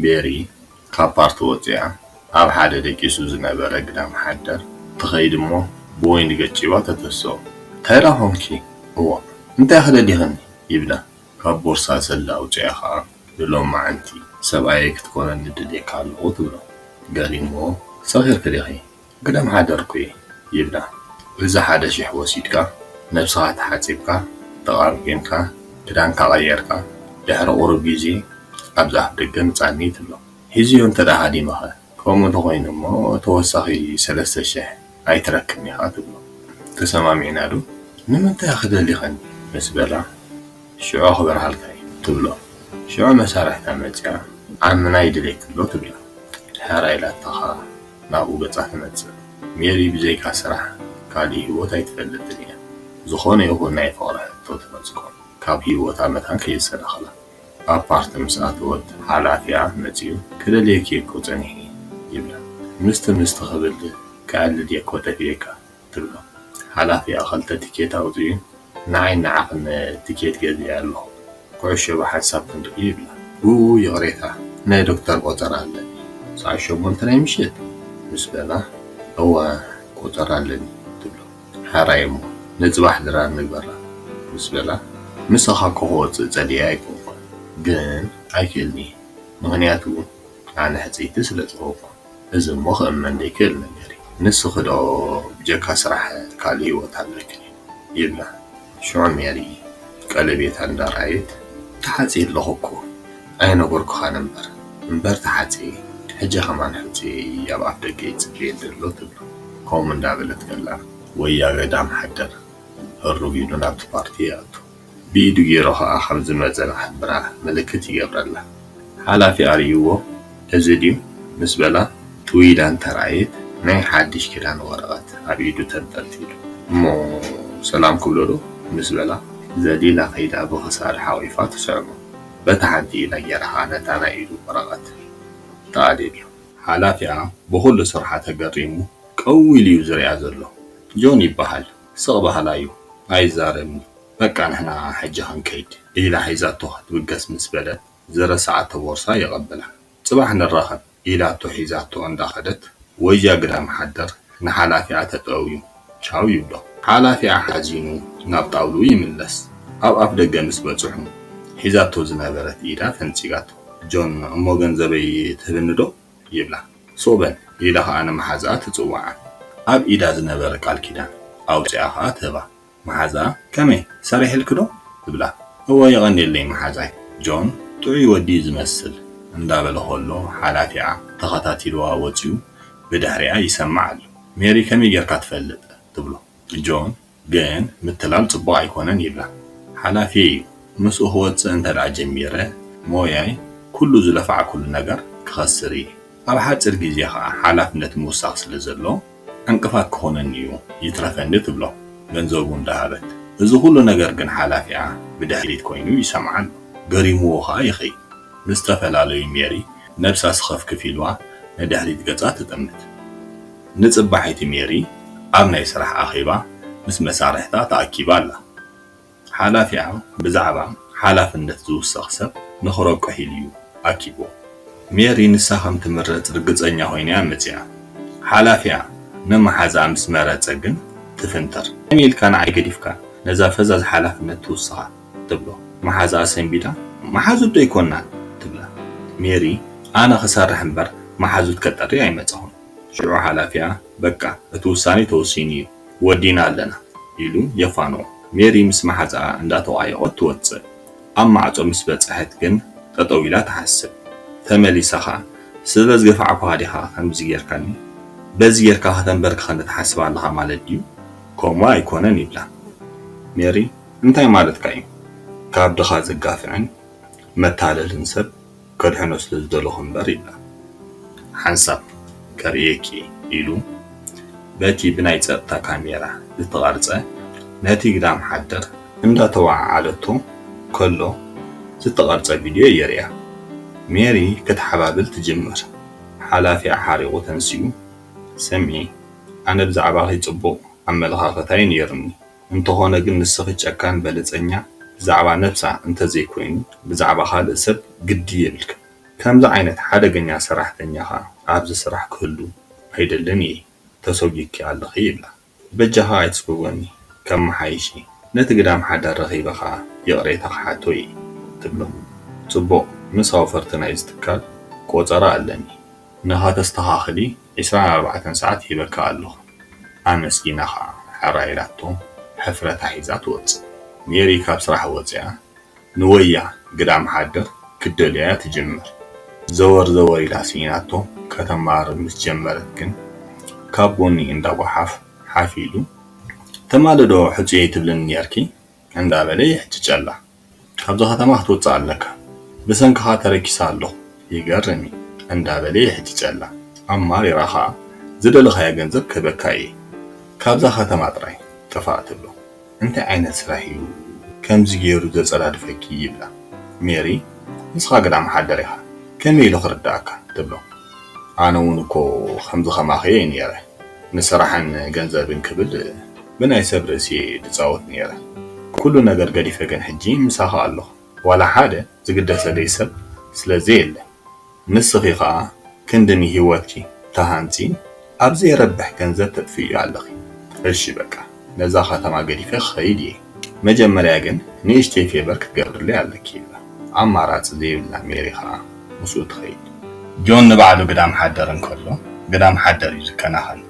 ሜሪ ካብ ፓርቲ ወጺኣ ኣብ ሓደ ደቂሱ ዝነበረ ግዳም ሓደር ትኸይድ እሞ ብወይኒ ገጪባ ተተስኦ። "እንታይ ደኣ ኾንኪ?" "እዋ፣ እንታይ ክደሊኽኒ?" ይብላ። ካብ ቦርሳ ሰላ ኣውጺኣ ኸኣ ንሎማዓንቲ ሰብኣየይ ክትኮነኒ ደልየካ ኣለኹ ትብሎ። ገሪሞ፣ "ሰኺርኪ ዲኺ? ግዳም ሓደር እኮ እየ" ይብላ። "እዚ ሓደ ሽሕ ወሲድካ፣ ነብስኻ ተሓጺብካ፣ ተቓምቂምካ፣ ክዳንካ ቀይርካ፣ ድሕሪ ቁሩብ ግዜ ኣብዚ ኣፍ ደገ ምጻኒ" ትብሎ። "ሒዝዮ እንተ ደኣ ሃዲመኸ?" "ከምኡ እንተኾይኑ እሞ ተወሳኺ ሰለስተ ሽሕ ኣይትረክብን ኢኻ" ትብሎ። "ተሰማሚዕና ዶ?" "ንምንታይ ክደሊኸኒ?" ምስ በላ፣ "ሽዑ ክበርሃልካ እዩ" ትብሎ። ሽዑ መሳርሕታ መጺኣ፣ "ዓምና ይድልየኪ ኣሎ" ትብላ። "ሕራይ" ኢላታ ኸኣ ናብኡ ገጻ ትመጽእ። ሜሪ ብዘይካ ስራሕ ካልእ ህይወት ኣይትፈልጥን እያ። ዝኾነ ይኹን ናይ ፍቕሪ ሕቶ ትነጽጎ፣ ካብ ህይወታ መታን ከየሰናኽላ። ኣብ ፓርቲ ምስ ኣተወት ሓላፊኣ መጺኡ፣ "ክደልየኪ እኮ ጸኒሐ" ይብላ። "ምስቲ ምስቲ ክብል ከዕልል እየ እኮ ጠፊኤካ" ትብሎ። ሓላፊኣ ክልተ ቲኬት ኣውጺኡ፣ "ንዓይን ንዓኽን ቲኬት ገዚኤ ኣለኹ፣ ኩዕሾ ብሓንሳብ ክንርኢ" ይብላ። "ኡ፣ ይቕሬታ፣ ናይ ዶክተር ቆጸራ ኣለኒ፣ ሰዓት ሸሞንተ ናይ ምሸት" ምስ በላ፣ "እወ፣ ቆጸራ ኣለኒ" ትብሎ። "ሕራይ እሞ፣ ንጽባሕ ድራር ንግበራ" ምስ በላ፣ "ምሳኻ እኮ ክወጽእ ጸሊኤ ኣይኮንኩን፣ ግን ኣይክእልን እየ፣ ምኽንያቱ ኣነ ሕጽይቲ ስለ ዝኾንኩ። እዚ እሞ ክእመን ዘይክእል ነገር እዩ። ንስኺ ዶ ብጀካ ስራሕ ካልእ ህይወት ኣለኪ?" ይብላ። ሽዑ ሜሪ ቀለቤታ እንዳረኣየት፣ "ተሓጽየ ኣለኹ እኮ፣ ኣይነገርኩኻን እምበር፣ እምበር ተሓጽየ፣ ሕጂ ከማን ሕጹየ ኣብ ኣፍ ደገ ይጽበየኒ ዘሎ" ትብሎ። ከምኡ እንዳበለት ከላ፣ ወያ ግዳም ሓደር ህርግ ኢሉ ናብቲ ፓርቲ ይኣቱ። ብኢዱ ገይሩ ኸኣ ከም ዝመጸ ንኽሕብራ ምልክት ይገብረላ። ሓላፊ ኣርእይዎ፣ "እዚ ድዩ?" ምስ በላ፣ ጥውይ ኢላ እንተረኣየት፣ ናይ ሓድሽ ክዳን ወረቐት ኣብ ኢዱ ተንጠልጢሉ። እሞ ሰላም ክብሎ ዶ? ምስ በላ፣ ዘሊላ ከይዳ ብኽሳድ ሓቒፋ ትስዕሞ። በታ ሓንቲ ኢዳ ገይራ ኸኣ ነታ ናይ ኢዱ ወረቐት ተኣልየሉ። ሓላፊኣ ብኹሉ ስርሓ ተገሪሙ፣ ቀው ኢሉ እዩ ዝሪኣ ዘሎ። "ጆን ይበሃል፣ ስቕ በሃላይ እዩ፣ ኣይዛረብን እዩ። በቃ ንሕና ሕጂ ክንከይድ" ኢላ ሒዛቶ ክትብገስ ምስ በለት፣ ዝረሰዓቶ ቦርሳ ይቐብላ። "ጽባሕ ንራኸብ" ኢላቶ ሒዛቶ እንዳኸደት፣ ወያ ግዳም ሓደር ንሓላፊኣ ተጠውዩ ቻው ይብሎ። ሓላፊኣ ሓዚኑ ናብ ጣውልኡ ይምለስ። ኣብ ኣፍ ደገ ምስ በጽሑ፣ ሒዛቶ ዝነበረት ኢዳ ፈንጺጋቶ። "ጆን፣ እሞ ገንዘበይ ትህብኒ ዶ?" ይብላ። "ሱቕ በል" ኢላ ኸኣ ንመሓዛኣ ትጽውዓ። ኣብ ኢዳ ዝነበረ ቃል ኪዳን ኣውጺኣ ኸኣ ትህባ። መሓዛኣ፣ "ከመይ፣ ሰሪሕልኪ ዶ?" ትብላ። "እወ፣ የቐንየለይ መሓዛይ፣ ጆን ጥዑይ ወዲ እዩ ዝመስል" እንዳበለ ኸሎ፣ ሓላፊኣ ተኸታቲልዋ ወጺኡ ብድሕሪኣ ይሰምዓ ኣሎ። ሜሪ፣ "ከመይ ጌርካ ትፈልጥ?" ትብሎ። ጆን ግን ምትላል ጽቡቕ ኣይኮነን ይብላ። ሓላፊየይ እዩ፣ ምስኡ ክወጽእ እንተ ደኣ ጀሚረ፣ ሞያይ፣ ኩሉ ዝለፋዕኩሉ ነገር ክኸስር እየ። ኣብ ሓጺር ግዜ ኸኣ ሓላፍነት ምውሳኽ ስለ ዘሎ፣ ዕንቅፋት ክኾነኒ እዩ፣ ይትረፈኒ ትብሎ፣ ገንዘቡ እንዳሃበት። እዚ ኩሉ ነገር ግን ሓላፊኣ ብድሕሪት ኮይኑ ይሰምዓ ኣሎ። ገሪምዎ ኸኣ ይኸይድ። ምስ ተፈላለዩ ሜሪ ነብሳ ስኸፍክፍ ኢልዋ ንድሕሪት ገጻ ትጥምት። ንጽባሒቲ ሜሪ ኣብ ናይ ስራሕ ኣኼባ ምስ መሳርሕታ ተኣኪባ ኣላ። ሓላፊኣ ብዛዕባ ሓላፍነት ዝውሰኽ ሰብ ንኽረቁሕ ኢሉ እዩ ኣኪብዎ። ሜሪ ንሳ ከም ትምረጽ ርግጸኛ ኮይና እያ መጺኣ። ሓላፊኣ ንመሓዛኣ ምስ መረጸ ግን ትፍንትር። "ከመይ ኢልካ ንዓይ ገዲፍካ ነዛ ፈዛዝ ሓላፍነት ትውስኻ?" ትብሎ። መሓዛኣ ሰንቢዳ፣ "መሓዙት ዶ ኣይኮናን?" ትብላ። ሜሪ፣ "ኣነ ክሰርሕ እምበር መሓዙት ከጠሪ ኣይመጻኹን።" ሽዑ ሓላፊኣ፣ "በቃ፣ እቲ ውሳኔ ተወሲኑ እዩ፣ ወዲና ኣለና" ኢሉ የፋንዎ። ሜሪ ምስ መሓዛኣ እንዳተቋየቖት ትወጽእ። ኣብ ማዕጾ ምስ በጽሐት ግን ጠጠው ኢላ ትሓስብ። ተመሊሳ ኸኣ፣ "ስለ ዝገፋዕኩኻ ዲኻ ከምዚ ጌርካኒ? በዚ ጌርካ ከተንበርክኸኒ ትሓስብ ኣለኻ ማለት ድዩ? ከምኡ ኣይኮነን" ይብላ። ሜሪ፣ "እንታይ ማለትካ እዩ? ካብ ድኻ ዘጋፍዕን መታለልን ሰብ ከድሕኖ ስለ ዝደለኹ እምበር" ይብላ። "ሓንሳብ ከርእየኪ" ኢሉ በቲ ብናይ ጸጥታ ካሜራ ዝተቐርጸ፣ ነቲ ግዳም ሓደር እንዳተወዓዓለቶ ከሎ ዝተቐርጸ ቪድዮ የርእያ። ሜሪ ክትሓባብል ትጅምር። ሓላፊኣ ሓሪቑ ተንሲኡ፣ "ስምዒ፣ ኣነ ብዛዕባኺ ጽቡቕ ኣመለኻኽታ እዩ ነይሩኒ። እንተኾነ ግን ንስኺ ጨካን በለጸኛ፣ ብዛዕባ ነብሳ እንተዘይኮይኑ ብዛዕባ ካልእ ሰብ ግዲ የብልክን። ከምዚ ዓይነት ሓደገኛ ሰራሕተኛኻ ኣብዚ ስራሕ ክህሉ ኣይደልን እየ፣ ተሰጒግኪ ኣለኺ ይብላ። በጃኻ ኣይትስጉጎኒ፣ ከመሓይሽ እየ። ነቲ ግዳም ሓዳር ረኺበ ኸኣ ይቕሬታ ክሓቶ እየ ትብሎ። ጽቡቕ፣ ምስ ኣውፈርቲ ናይዚ ትካል ቆጸራ ኣለኒ። ንኸተስተኻኽሊ ዒስራን ኣርባዕተን ሰዓት ሂበካ ኣለኹ። ኣመስጊና ኸኣ ሕራይ ኢላቶ ሕፍረታ ሒዛ ትወጽእ። ሜሪ ካብ ስራሕ ወጺኣ ንወያ ግዳም ሓደር ክትደልያ ትጅምር። ዘወር ዘወር ኢላ ስኢናቶ ከተማርር ምስ ጀመረት ግን ካብ ጎኒ እንዳ ጓሓፍ ሓፍ ኢሉ፣ "ትማሊ ዶ ሕጹየይ ትብልኒ ኔርኪ?" እንዳበለ ይሕጭጨላ። "ካብዛ ከተማ ክትወጽእ ኣለካ፣ ብሰንክኻ ተረኪሰ ኣለኹ፣ ይገርም እዩ" እንዳበለ ይሕጭጨላ። ኣማሪራ ኸኣ "ዝደለኻዮ ገንዘብ ክህበካ እየ፣ ካብዛ ከተማ ጥራይ ጥፋእ" ትብሎ። "እንታይ ዓይነት ስራሕ እዩ ከምዚ ገይሩ ዘጸዳድፈኪ?" ይብላ። ሜሪ፣ "ንስኻ ግዳም ሓደር ኢኻ፣ ከመይ ኢሉ ክርድኣካ?" ትብሎ። "ኣነ እውን እኮ ከምዚ ከማኺ እየ ነይረ፣ ንስራሕን ገንዘብን ክብል ብናይ ሰብ ርእሲ እየ ዝጻወት ነይረ። ኩሉ ነገር ገዲፈ ግን ሕጂ ምሳኺ ኣለኹ። ዋላ ሓደ ዝግደሰለይ ሰብ ስለ ዘየለ፣ ንስኺ ኸኣ ክንዲ ንህይወትኪ ተሃንጺ ኣብ ዘይረብሕ ገንዘብ ተጥፍእዮ ኣለኺ። እሺ በቃ፣ ነዛ ከተማ ገዲፈ ክኸይድ እየ። መጀመርያ ግን ንእሽተይ ፌቨር ክትገብርለይ ኣለኪ" ይብላ። ኣማራጺ ዘይብላ ሜሪ ኸኣ ምስኡ ትኸይድ። ጆን ንባዕሉ ግዳም ሓደር እንከሎ፣ ግዳም ሓደር እዩ ዝከናኸን።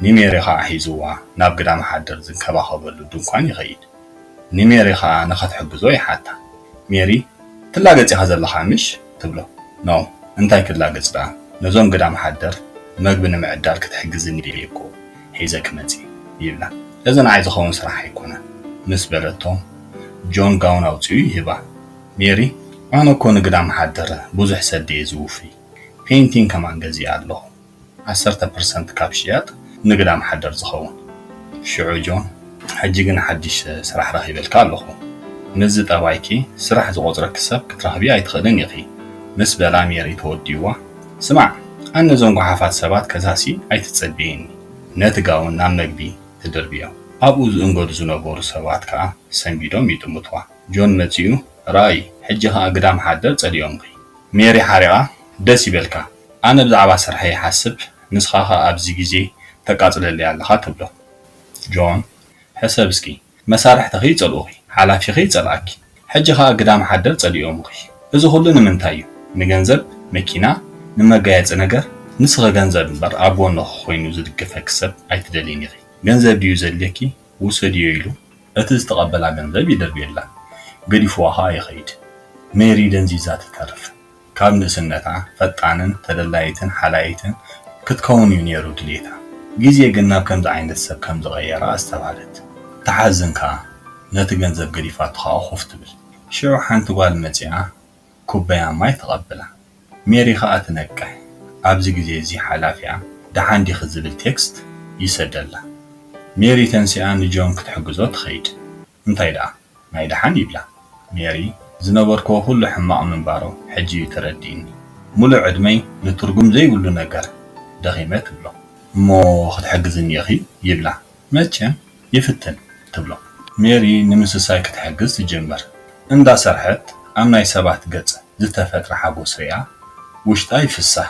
ንሜሪ ኸኣ ሒዝዋ ናብ ግዳም ሓደር ዝንከባኸበሉ ድንኳን ይኸይድ። ንሜሪ ኸኣ ንኸትሕግዞ ይሓታ። ሜሪ፣ "ትላገጽ ኢኻ ዘለኻ ምሽ?" ትብሎ። "ኖ፣ እንታይ ክላገጽ ደኣ? ነዞም ግዳም ሓደር መግቢ ንምዕዳል ክትሕግዝኒ ድየ እኮ ሒዘኪ መጺእ" ይብላ። "እዚ ንዓይ ዝኸውን ስራሕ ኣይኮነን" ምስ በለቶ፣ ጆን ጋውን ኣውጺኡ ይህባ። ሜሪ፣ "ኣነ እኮ ንግዳም ሓደር ብዙሕ ሰዲ እየ ዝውፊ። ፔይንቲንግ ከማን ገዚአ ኣለኹ። ዓሰርተ ፐርሰንት ካብ ሽያጥ ንግዳም ሓደር ዝኸውን። ሽዑ ጆን፣ ሕጂ ግን ሓድሽ ስራሕ ረኺበልካ ኣለኹ። ምስዚ ጠባይኪ ስራሕ ዝቖጽረኪ ሰብ ክትረኽቢ ኣይትኽእልን ኢኺ" ምስ በላ ሜሪ ተወዲእዋ፣ "ስማዕ፣ ኣነ ነዞም ጓሓፋት ሰባት ከሳሲ ኣይትጸብየኒ። ነቲ ጋውን ናብ መግቢ ትድርብዮ። ኣብኡ ዝእንገዱ ዝነበሩ ሰባት ከኣ ሰንቢዶም ይጥምትዋ። ጆን መጺኡ፣ 'ርኣይ፣ ሕጂ ከኣ ግዳም ሓደር ጸሊኦምኺ። ሜሪ ሓሪቓ ደስ ይበልካ። ኣነ ብዛዕባ ስርሐይ ይሓስብ፣ ንስኻ ከኣ ኣብዚ ግዜ ተቃጽለለይ ኣለኻ' ትብሎ። ጆን፣ ሕሰብ እስኪ፣ መሳርሕትኺ ይጸልኡኺ፣ ሓላፊኺ ይጸልኣኪ፣ ሕጂ ከኣ ግዳም ሓደር ጸሊኦምኺ። እዚ ኩሉ ንምንታይ እዩ? ንገንዘብ፣ መኪና፣ ንመጋየጺ ነገር? ንስኺ ገንዘብ እምበር ኣብ ጎንኺ ኮይኑ ዝድግፈኪ ሰብ ኣይትደልይን ኢኺ። ገንዘብ ድዩ ዘድልየኪ? ውሰድዮ ኢሉ እቲ ዝተቐበላ ገንዘብ ይድርብየላ። ገዲፍዋ ከኣ ይኸይድ። ሜሪ ደንዚዛ ትተርፍ። ካብ ንእስነታ ፈጣንን ተደላይትን ሓላይትን ክትከውን እዩ ነይሩ ድሌታ። ግዜ ግን ናብ ከምዚ ዓይነት ሰብ ከም ዝቐየራ ኣስተብሃለት። ትሓዝን ከኣ፣ ነቲ ገንዘብ ገዲፋቶ ከኣ ኮፍ ትብል። ሽዑ ሓንቲ ጓል መጺኣ ኩባያ ማይ ተቐብላ። ሜሪ ከኣ ትነቅሕ። ኣብዚ ግዜ እዚ ሓላፊኣ ደሓን ዲኺ ዝብል ቴክስት ይሰደላ። ሜሪ ተንሲኣ ንጆን ክትሕግዞ ትኸይድ። እንታይ ደኣ? ናይ ደሓን ይብላ። ሜሪ፣ ዝነበርክዎ ኩሉ ሕማቕ ምንባሩ ሕጂ እዩ ተረዲእኒ። ሙሉእ ዕድመይ ንትርጉም ዘይብሉ ነገር ደኺመ ትብሎ። እሞ ክትሕግዝኒ ኢኺ? ይብላ። መቸም ይፍትን ትብሎ። ሜሪ ንምስሳይ ክትሕግዝ ትጅምር። እንዳሰርሐት ኣብ ናይ ሰባት ገጽ ዝተፈጥረ ሓጎስ ሪኣ ውሽጣ ይፍሳህ።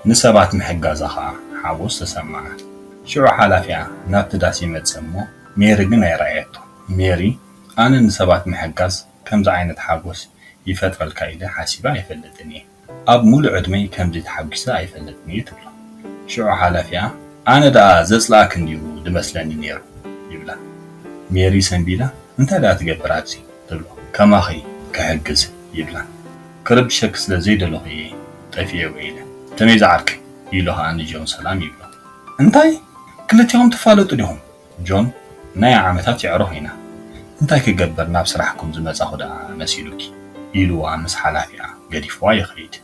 ንሰባት ምሕጋዛ ኸኣ ሓጎስ ተሰምዓ። ሽዑ ሓላፊኣ ናብቲ ዳስ ይመጽእ እሞ ሜሪ ግን ኣይረኣየቶ። ሜሪ፣ ኣነ ንሰባት ምሕጋዝ ከምዚ ዓይነት ሓጎስ ይፈጥረልካ ኢለ ሓሲበ ኣይፈልጥን እየ። ኣብ ሙሉእ ዕድመይ ከምዚ ተሓጒሰ ኣይፈልጥን እየ ትብሎ። ሽዑ ሓላፊኣ፣ ኣነ ደኣ ዘጽልኣክ እንድዩ ድመስለኒ ነይሩ ይብላ። ሜሪ ሰንቢዳ፣ እንታይ ደኣ ትገብር ኣብዚ? ትብሎ። ከማኺ ክሕግዝ ይብላ። ክርብሸኪ ስለ ዘይደለኹ እየ ጠፊኤ ውዒለ። ከመይ ዝዓርኪ? ኢሉ ኸኣ ንጆን ሰላም ይብሎ። እንታይ? ክልቲኹም ትፋለጡ ዲኹም? ጆን፣ ናይ ዓመታት የዕሩኽ ኢና። እንታይ ክገብር ናብ ስራሕኩም ዝመጻኹ ደኣ መሲሉኪ? ኢልዋ ምስ ሓላፊኣ ገዲፍዋ ይኸይድ።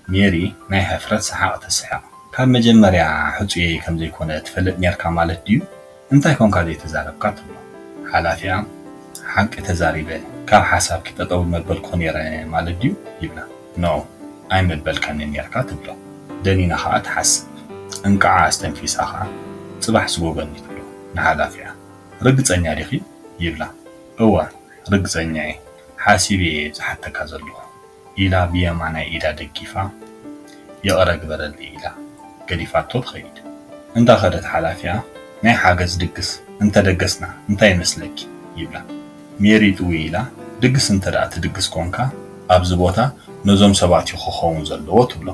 ሜሪ ናይ ሕፍረት ሰሓቕ ትስሕቕ። ካብ መጀመርያ ሕጹየይ ከም ዘይኮነ ትፈልጥ ኔርካ ማለት ድዩ? እንታይ ኮንካ ዘይተዛረብካ? ትብሎ። ሓላፊኣ፣ ሓቂ ተዛሪበ፣ ካብ ሓሳብኪ ጠጠው መበልኩ ኔረ ማለት ድዩ? ይብላ። ኖ፣ ኣይመበልካኒ ኔርካ ትብሎ። ደኒና ኸኣ ትሓስብ። እንቃዓ ኣስተንፊሳ ኸኣ ጽባሕ ስጎገኒ ትብሎ ንሓላፊኣ። ርግጸኛ ዲኺ? ይብላ። እወ፣ ርግጸኛ እየ። ሓሲበ እየ ዝሓተካ ዘለኹ። ኢላ ብየማናይ ኢዳ ደጊፋ፣ ይቕረ ግበረለይ ኢላ ገዲፋቶ ትኸይድ። እንዳኸደት ሓላፊኣ፣ ናይ ሓገዝ ድግስ እንተደገስና እንታይ ይመስለኪ? ይብላ። ሜሪ ጥውይ ኢላ፣ ድግስ እንተ ደኣ ትድግስ ኮንካ፣ ኣብዚ ቦታ ነዞም ሰባት እዩ ክኸውን ዘለዎ ትብሎ።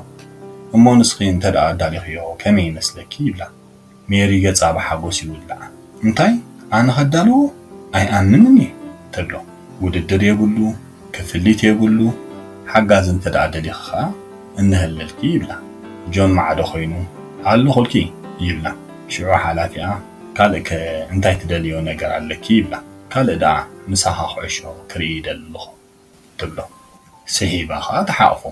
እሞ ንስኺ እንተ ደኣ ኣዳሊኽዮ ከመይ ይመስለኪ? ይብላ። ሜሪ ገጻ ብሓጎስ ይውላዕ። እንታይ? ኣነ ከዳልዎ? ኣይኣምንን እየ ትብሎ። ውድድር የብሉ፣ ክፍሊት የብሉ፣ ሓጋዚ እንተ ደኣ ደሊኺ ኸኣ እንህለልኪ ይብላ። ጆን ማዕዶ ኮይኑ ኣለኹልኪ ይብላ። ሽዑ ሓላፊኣ ካልእ ከ እንታይ ትደልዮ ነገር ኣለኪ ይብላ። ካልእ ደኣ ምሳኻ ኩዕሾ ክርኢ ይደሊ ኣለኹ ትብሎ። ስሒባ ኸኣ ትሓቕፎ።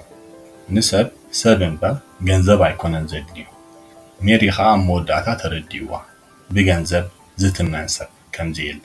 ንሰብ ሰብ እምበር ገንዘብ ኣይኮነን ዘድልዮ። ሜሪ ኸኣ ኣብ መወዳእታ ተረዲእዋ ብገንዘብ ዝትመን ሰብ ከምዘየለ።